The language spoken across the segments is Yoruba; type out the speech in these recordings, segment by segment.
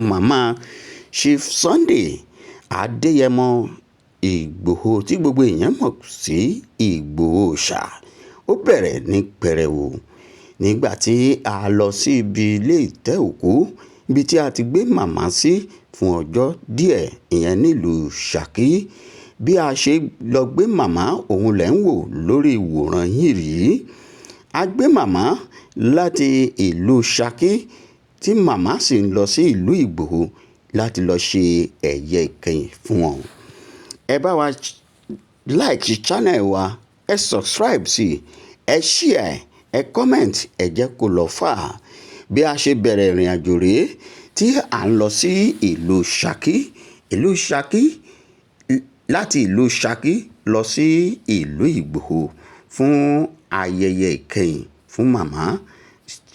Màmá Chief Sunday Adéyẹmọ Ìgbòho, tí gbogbo èèyàn mọ̀ sí Ìgbòho Òòṣà, ó bẹ̀rẹ̀ ní pẹrẹwu nígbà tí a lọ sí ibi ilé ìtẹ́ òkú, ibi tí a ti gbé màmá sí fún ọjọ́ díẹ̀, ìyẹn nílùú Ṣakí. Bí a ṣe lọ gbé màmá, òun lẹ̀ ń wò lórí ìwòran yìí rí. A gbé màmá láti ìlú Ṣakí, tí màmá sì ń lọ sí ìlú Ìgbòho láti lọ ṣe ẹ̀yẹ ìkẹyìn fún wọn. Ẹ bá wa like channel wa, ẹ subscribe sí, ẹ share, ẹ comment, ẹ jẹ́ kó lọ fà. Bí a ṣe bẹ̀rẹ̀ ìrìn àjò rèé tí à ń lọ sí ìlú Ṣakí, ìlú Ṣakí, láti ìlú Ṣakí lọ sí ìlú Ìgbòho fún ayẹyẹ ìkẹyìn fún màmá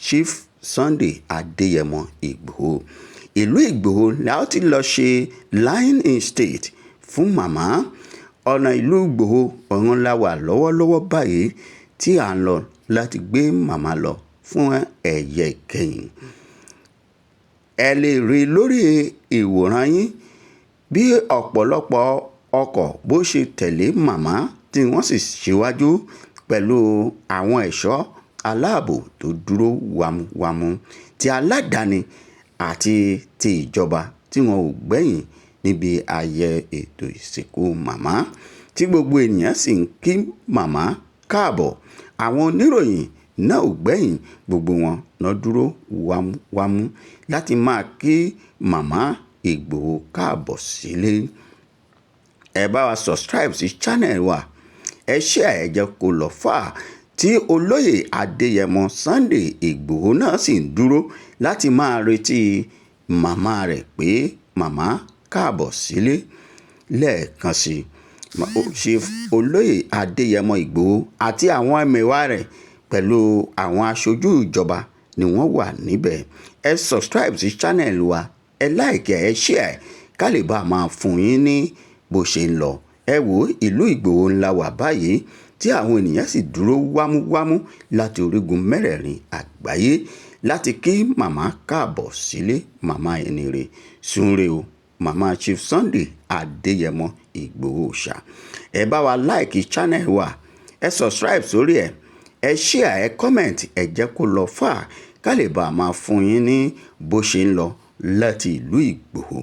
Chief Sunday Adéyẹmọ Ìgbòho. Ìlú Ìgbòho la ó ti lọ ṣe lying in state fún màmá. Ọ̀nà ìlú Ìgbòho ọ̀hún la wà lọ́wọ́lọ́wọ́ báyìí tí à ń lọ láti gbé màmá lọ fún ẹ̀yẹ ìkẹyìn. Ẹ lè rí lórí ìwòran yín bí ọ̀pọ̀lọpọ̀ ọkọ̀ bó ṣe tẹ̀lé màmá, tí wọ́n sì ṣíwájú pẹ̀lú àwọn ẹ̀ṣọ́ aláàbò tó dúró wámúwámú, ti aládàáni àti ti ìjọba, tí wọn ò gbẹ̀yìn níbi ayẹyẹ ètò ìsìnkú màmá, tí gbogbo ènìyàn sì ń kí màmá káàbọ̀. Àwọn oníròyìn náà ò gbẹ̀yìn, gbogbo wọn náà dúró wámúwámú láti máa kí màmá Ìgbòho káàbọ̀ sílé. Ẹ bá wa subscribe sí channel wa, ẹ share, ẹ jẹ́ kó lọ fà. Tí olóyè Adéyẹmọ Sunday Ìgbòho náà sì ń dúró láti máa retí màmá rẹ̀ pé màmá káàbọ̀ sílé lẹ́ẹ̀kan sí. Chief Olóyè Adéyẹmọ Ìgbòho àti àwọn ẹmẹ̀wà rẹ̀ pẹ̀lú àwọn aṣojú ìjọba ni wọ́n wà níbẹ̀. Ẹ subscribe sí channel wa, ẹ like, ẹ share, ká lè bá máa fún yín ní bó ṣe ń lọ. Ẹ wo, ìlú Ìgbòho ńlá wà báyìí, tí àwọn ènìyàn sì dúró wámúwámú láti orígun mẹ́rẹ̀ẹ̀rin àgbáyé láti kí màmá káàbọ̀ sílé. Màmá ẹni rè súnre o, màmá Chief Sunday Adéyẹmọ Ìgbòho Òòṣà. Ẹ bá wa like channel wa, ẹ subscribe sórí ẹ, ẹ share, ẹ comment, ẹ jẹ́ kó lọ fà, ká lè bá a máa fún yín ní bó ṣe ń lọ láti ìlú Ìgbòho.